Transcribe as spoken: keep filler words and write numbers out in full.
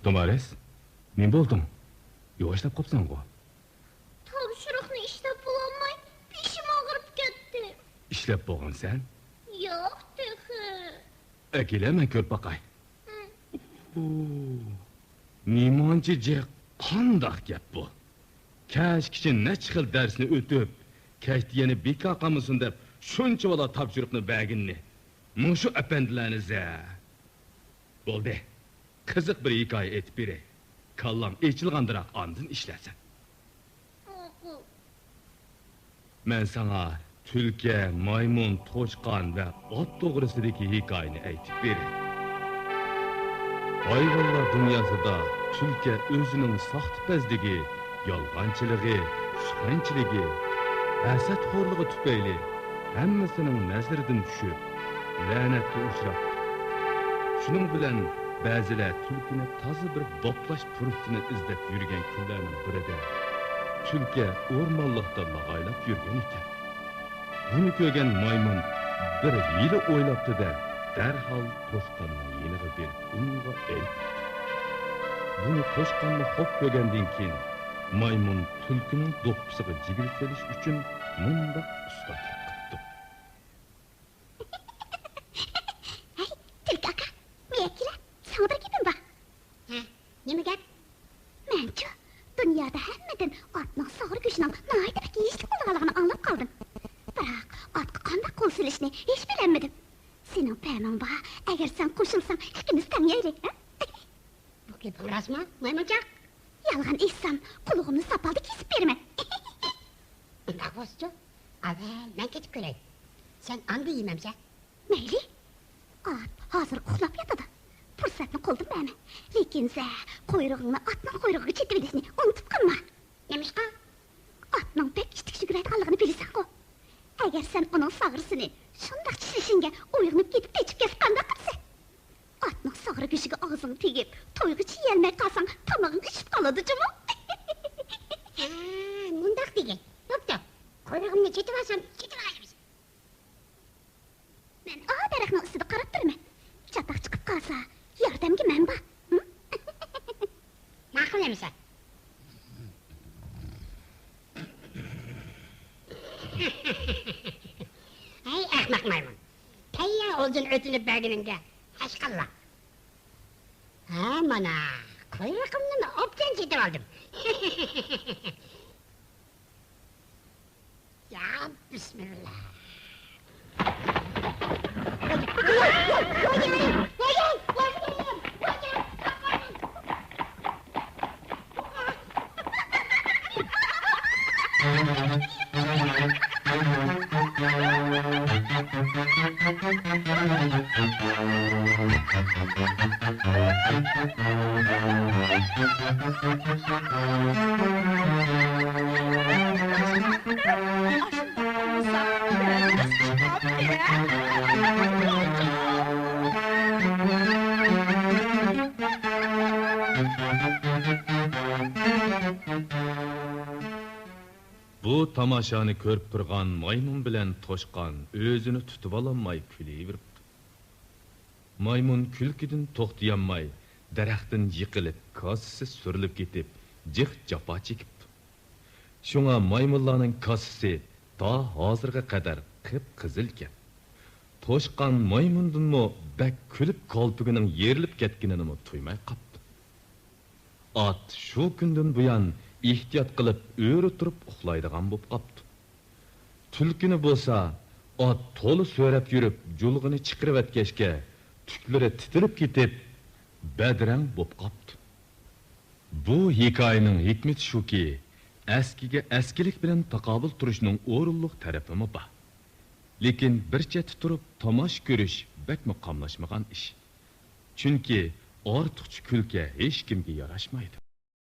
تامارىس، نېمە بولدۇڭ؟ ياۋاشلاپ قاپسەنغۇ؟ تاپشۇرۇقنى ئىشلەپ بولالماي، بېشىم ئاغرىپ كەتتى. ئىشلەپ بولغانسەن؟ ياق تېخى. ئەكېلە، مەن كۆرۈپ باقاي. ھە. ئۇ، نېمانچە جىق، قانداق گەپ بۇ؟ كەچكىچە نەچچە خىل دەرسنى ئۆتۈپ، كەچتە يەنە بىكار قالمىسۇن دەپ، شۇنچىۋالا تاپشۇرۇقنى بەرگىنىنى. مۇشۇ ئەپەندىلەرنى زە. بولدى. قىزىق بىر ھېكايە ئېيتىپ بېرەي. كاللاڭ ئېچىلغاندىراق ئاندىن ئىشلەرسەن. ماقۇل. مەن ساڭا تۈلكە، مايمۇن، توشقان ۋە ئات توغرىسىدىكى ھېكايىنى ئېيتىپ بېرەي. ھايۋانلار دۇنياسىدا تۈلكە ئۆزىنىڭ ساختىپەزلىكى، يالغانچىلىقى، سۇخەنچىلىكى، ھەسەتخورلۇقى تۈپەيلى ھەممىسىنىڭ نەزىرىدىن چۈشۈپ، لەنەتكە ئۇچراپتۇ. شۇنىڭ بىلەن بەزىلەر تۈلكىنى تازا بىر باپلاش پۇرسىتىنى ئىزدەپ يۈرگەن كۈنلەرنىڭ بىرىدە، تۈلكە ئورمانلىقتا لاغايلاپ يۈرگەن ئىكەن. بۇنى كۆرگەن مايمۇن بىر ھىيلە ئويلاپتۇ-دە، دەرھال توشقاننىڭ يېنىغا بېرىپ، ئۇنىڭغا ئېيتىپتۇ. بۇنى توشقانمۇ خوپ كۆرگەندىن كېيىن، مايمۇن تۈلكىنىڭ دوپپىسىغا جىگىر سېلىش ئۈچۈن مۇنداق ئۇستازلىق قىپتۇ. ھەي، تۈلكە ئاكا، بۇيەرگە كېلە، ساڭا بىر گېپىم بار. ھە، نېمە گەپ؟ مەنچۇ، دۇنيادا ھەممىدىن ئاتنىڭ ساغرا گۆشىنىڭ ناھايىتى بەك يېيىشلىك بولىدىغانلىقىنى ئاڭلاپ قالدىم. بىراق، ئاتقا قانداق قول سېلىشنى ھېچ بىلەلمىدىم. سېنىڭ پەمىڭ بار، ئەگەر سەن قوشۇلساڭ، ئىككىمىز تەڭ يەيلى، ھە؟ بۇ گېپىڭ راستمۇ، مايمۇنچاق؟ يالغان ئېيتسام، قۇلىقىمنى ساپالدا كېسىپ بېرىمەن. ئۇنداق بولسىچۇ، ئەۋۋەل مەن كېتىپ كۆرەي. سەن ئاندىن يېمەمسەن. مەيلى. ئات ھازىر ئۇخلاپ ياتىدۇ. پۇرسەتنى قولدىن بەرمە. لېكىن سەن قۇيرۇقۇڭنى ئاتنىڭ قۇيرۇقىغا چېتىۋېلىشنى ئۇنتۇپ قالما. نېمىشقا؟ ئاتنىڭ بەك ئىتتىك يۈگۈرەلەيدىغانلىقىنى بىلىسەنغۇ. ئەگەر سەن ئۇنىڭ ساغرىسىنى شۇنداق چىشلىشىڭگە ئويغىنىپ كېتىپ قېچىپ كەتسە قانداق قىلىسەن؟ ئاتنىڭ ساغرا گۆشىگە ئاغزىڭ تېگىپ، تويغىچە يېيەلمەي قالساڭ، تامىقىڭ ئىششىپ قالىدۇ جۇمۇ. ھە، مۇنداق دېگىن. بوپتۇ. قۇيرۇقۇمنى چېتىۋالسام، چېتىۋالايمىز. مەن ئا دەرەخنىڭ ئۈستىدە قاراپ تۇرىمەن. چاتاق چىقىپ قالسا، ياردەمگە مەن بار. ھە؟ ماقۇل ئەمىسە. ھەي، ئەخمەق مايمۇن! تەييار ئوزۇن ئۆتۈنۈپ بەرگىنىڭگە ھەشقاللا. ھە، مانا، قۇيرۇقۇمنىمۇ ئوبدان چېتىۋالدىم. يا بىسمىللا. بۇ تاماشانى كۆرۈپ تۇرغان مايمۇن بىلەن توشقان ئۆزىنى تۇتۇۋالالماي كۈلۈۋېرىپتۇ. مايمۇن كۈلكىدىن توختىيالماي، دەرەختىن يىقىلىپ، كاسىسى سۈرۈلۈپ كېتىپ، جىق جاپا چېكىپتۇ. شۇڭا مايمۇنلارنىڭ كاسىسى تا ھازىرغا قەدەر قىپقىزىلكەن. توشقان مايمۇندىنمۇ بەك كۈلۈپ، كالپۇكىنىڭ يېرىلىپ كەتكىنىنىمۇ تۇيماي قاپتۇ. ئات شۇ كۈندىن بۇيان ئېھتىيات قىلىپ، ئۆرە تۇرۇپ ئۇخلايدىغان بوپ قاپتۇ. تۈلكىنى بولسا ئات تولا سۆرەپ يۈرۈپ، جۇلغىنى چىقىرىۋەتكەچكە، تۈكلىرى تىتىلىپ كېتىپ، بەدرەڭ بوپ قاپتۇ. بۇ ھېكايىنىڭ ھېكمىتى شۇكى، ئەسكىگە ئەسكىلىك بىلەن تاقابىل تۇرۇشنىڭ ئورۇنلۇق تەرىپىمۇ بار. لېكىن بىر چەتتە تۇرۇپ تاماشا كۆرۈش بەكمۇ قاملاشمىغان ئىش. چۈنكى ئارتۇقچە كۈلكە ھېچكىمگە ياراشمايدۇ.